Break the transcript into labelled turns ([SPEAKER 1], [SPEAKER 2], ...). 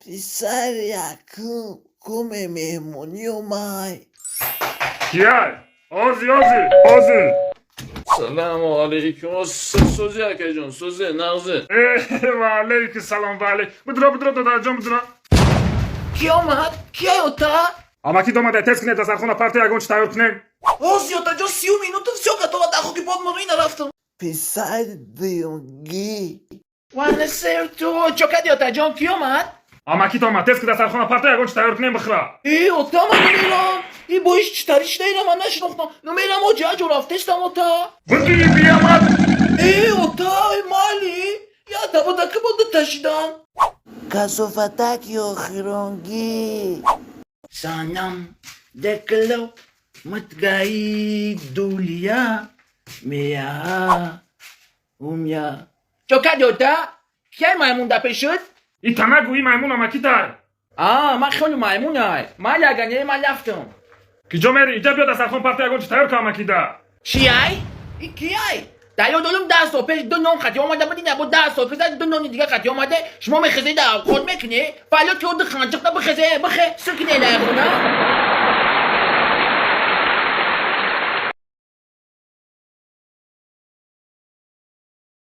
[SPEAKER 1] Писари якум куме меҳмонӣ омай.
[SPEAKER 2] Кияй? Ози, ози, ози.
[SPEAKER 3] Салому алейкум. Сӯзи, акаҷон, сӯзи, нағзи?
[SPEAKER 2] Ва алейкум салом, ва алейк. Будро, будро, додарҷон, будро.
[SPEAKER 4] Ки омад? Кияй, ота?
[SPEAKER 2] Амаки домада, тез кунед, дастархона парта, ягон чи тайёр кунем.
[SPEAKER 4] Ози, отаҷон, 30 минута, всё готово, дар хоки под ина рафтам.
[SPEAKER 1] Писари дуюмгӣ.
[SPEAKER 4] Вана сер ту чо кади, отаҷон, ки омад?
[SPEAKER 2] Амакит омад, тез ки дастархона парта, ягон чи тайёр кунем, бихӯра.
[SPEAKER 4] Э, ота, ман намерам. И боиш читари шидаира ман нашинохтам. Намерам, оҷа аҷо рафтестам, ота.
[SPEAKER 2] Буди, биямад.
[SPEAKER 4] Э, ота, э, майли. Я табадаки бода ташидан.
[SPEAKER 1] Касофатаки охиронгӣ.
[SPEAKER 4] Санам декло матгаи дулия мея умя. Чо кади, ота? Кияй маймун да пешуд?
[SPEAKER 2] И танагу, и маймун амакитай.
[SPEAKER 4] А, ман хеле маймунай. Майли, агар не, ман рафтам.
[SPEAKER 2] Ки ҷо мери? Иҷа биё, дастархон парта, ягон чи тайёр ка амакида.
[SPEAKER 4] Чияй? И кияй? Дар ёд дорум, 10 сол пеш ду нон хати омада буди, на бо 10 сол пеш ду нони дига хати омаде. Шумо мехезед, авқот мекунӣ, фалё ки ду ханчиқта бихезе, бихе сукине лайхона.